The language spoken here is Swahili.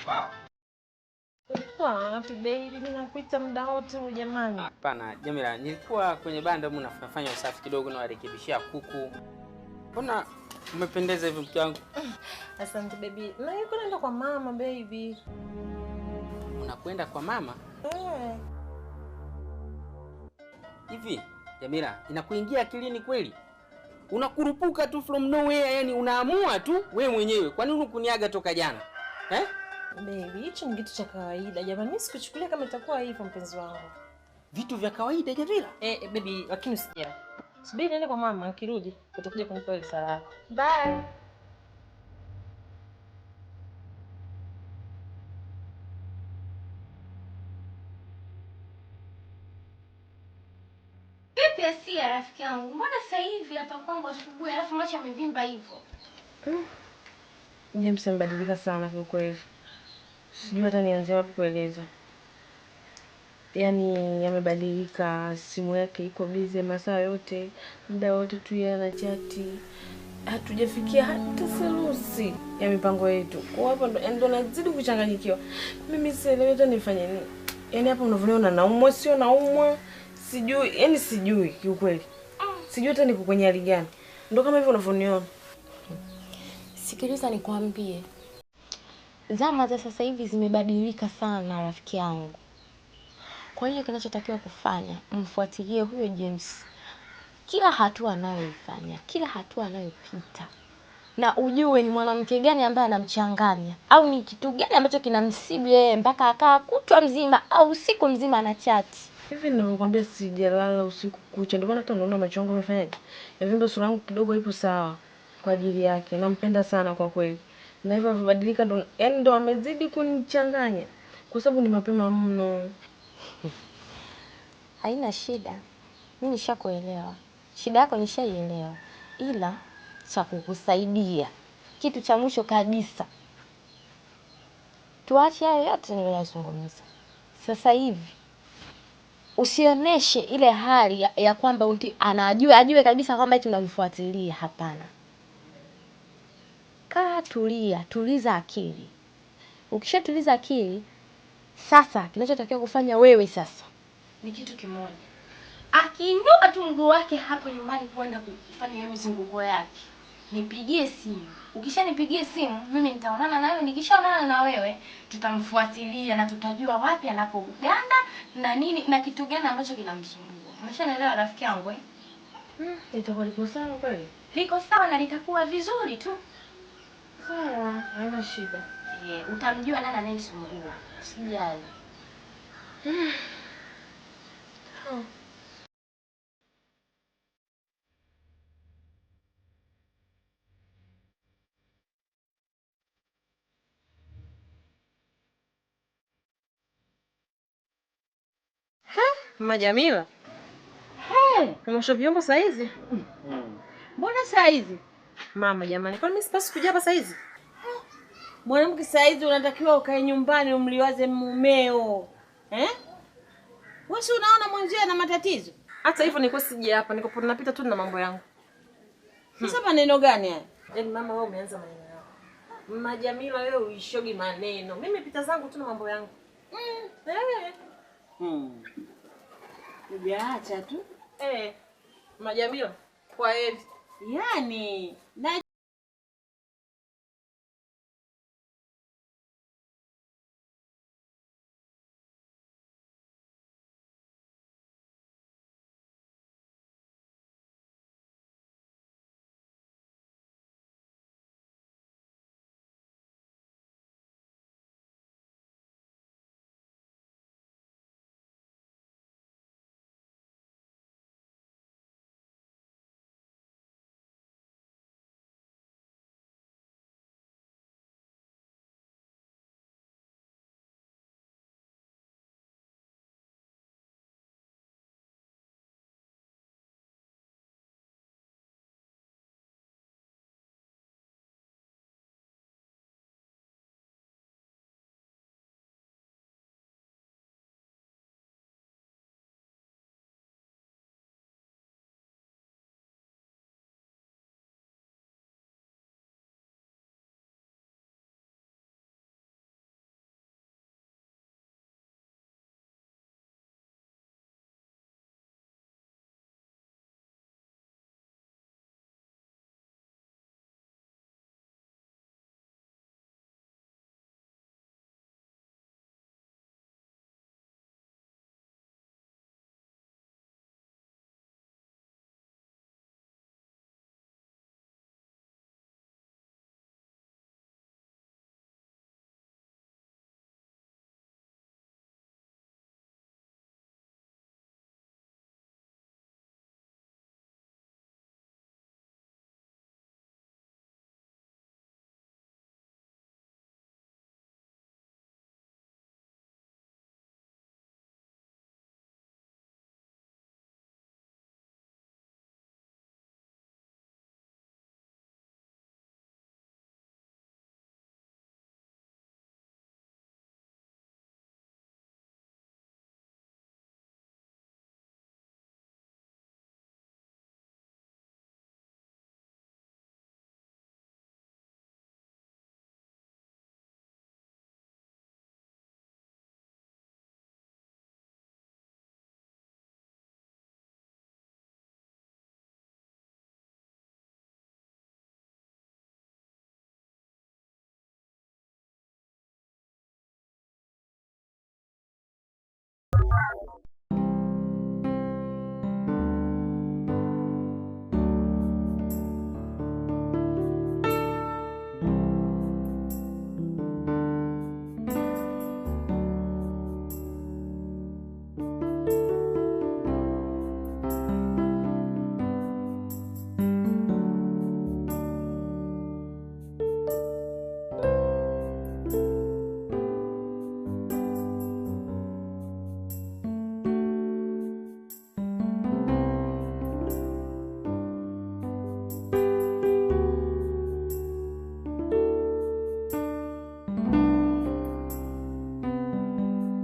Wow. Wapi baby, mimi nakuita muda wote huyu jamani. Hapana, Jamila, nilikuwa kwenye banda humu nafanya usafi kidogo na warekebishia kuku. Mbona umependeza hivi mke wangu? Asante baby. Na nilikuwa naenda kwa mama baby. Unakwenda kwa mama? Eh. Hivi, Jamila, inakuingia akilini kweli? Unakurupuka tu from nowhere, yani unaamua tu we mwenyewe. Kwa nini hukuniaga toka jana? Eh? Baby, hicho ni kitu cha kawaida jamani. Mimi sikuchukulia kama itakuwa hivyo mpenzi wangu. Vitu vya kawaida Jamila? Eh, baby, lakini usijali. Subiri niende kwa mama, nikirudi utakuja kunipa ile salamu. Bye. Vipi Asia rafiki yangu? Mbona sasa hivi hapa kwangu asubuhi alafu macho yamevimba hivyo? James amebadilika sana kwa kweli. Sijui hata nianzie wapi kueleza. Yaani amebadilika, simu yake iko busy masaa yote, muda wote tu yeye anachati. Hatujafikia hata selusi ya mipango yetu. Kwa hapo ndo nazidi kuchanganyikiwa. Mimi sielewi hata nifanye nini. Yaani hapa unavyoniona naumwa, sio naumwa, sijui, yaani sijui kiukweli. Sijui hata niko kwenye hali gani. Ndio kama hivyo unavyoniona. Sikiliza nikwambie. Zama za sasa hivi zimebadilika sana rafiki yangu. Kwa hiyo kinachotakiwa kufanya, mfuatilie huyo James. Kila hatua anayoifanya, kila hatua anayopita. Na ujue ni mwanamke gani ambaye anamchanganya au ni kitu gani ambacho kinamsibu yeye mpaka akaa kutwa mzima au usiku mzima anachati. Hivi ninavyokuambia sijalala usiku kucha. Ndio maana hata unaona macho yangu yamefanyaje? Yavimba, sura yangu kidogo ipo sawa kwa ajili yake. Nampenda sana kwa kweli. Na hivyo amebadilika ndo, yaani ndo amezidi kunichanganya. Kwa sababu ni mapema mno. Haina shida. Mimi nishakuelewa. Shida yako nishaielewa. Ila cha kukusaidia, kitu cha mwisho kabisa, tuache hayo yote niliyozungumza. Sasa hivi usioneshe ile hali ya kwamba anajua, ajue kabisa kwamba eti unamfuatilia. Hapana. Kaa tulia, tuliza akili. Ukishatuliza akili, sasa kinachotakiwa kufanya wewe sasa ni kitu kimoja. Akiinua tu mguu wake hapo nyumbani kwenda kufanya hiyo mizunguko yake, nipigie simu. Ukishanipigia simu, mimi nitaonana nawe. Nikishaonana na wewe, tutamfuatilia na tutajua wapi anapoganda na nini na kitu gani ambacho kinamsumbua. Umeshanielewa rafiki yangu eh? Itakuwa liko sawa kweli? Liko sawa na litakuwa vizuri tu. Sawa, haina shida. Utamjua nani anayemsumbua. Usijali. Mama Jamila. Hey, umeosha vyombo saa hizi? Mbona saa hizi? Mama jamani, kwani mimi sipaswi kuja hapa saa hizi? Mwanamke saa hizi unatakiwa ukae nyumbani umliwaze mumeo. Eh? Wewe si unaona mwenzio ana matatizo? Hata hivyo nilikuwa sije hapa, niko napita tu na mambo yangu. Sasa maneno gani haya? Yaani mama wewe umeanza maneno yako. Mama Jamila wewe uishogi maneno. Mimi pita zangu tu na mambo yangu. Hujaacha tu. Mama Jamila, kwa heri. Yaani na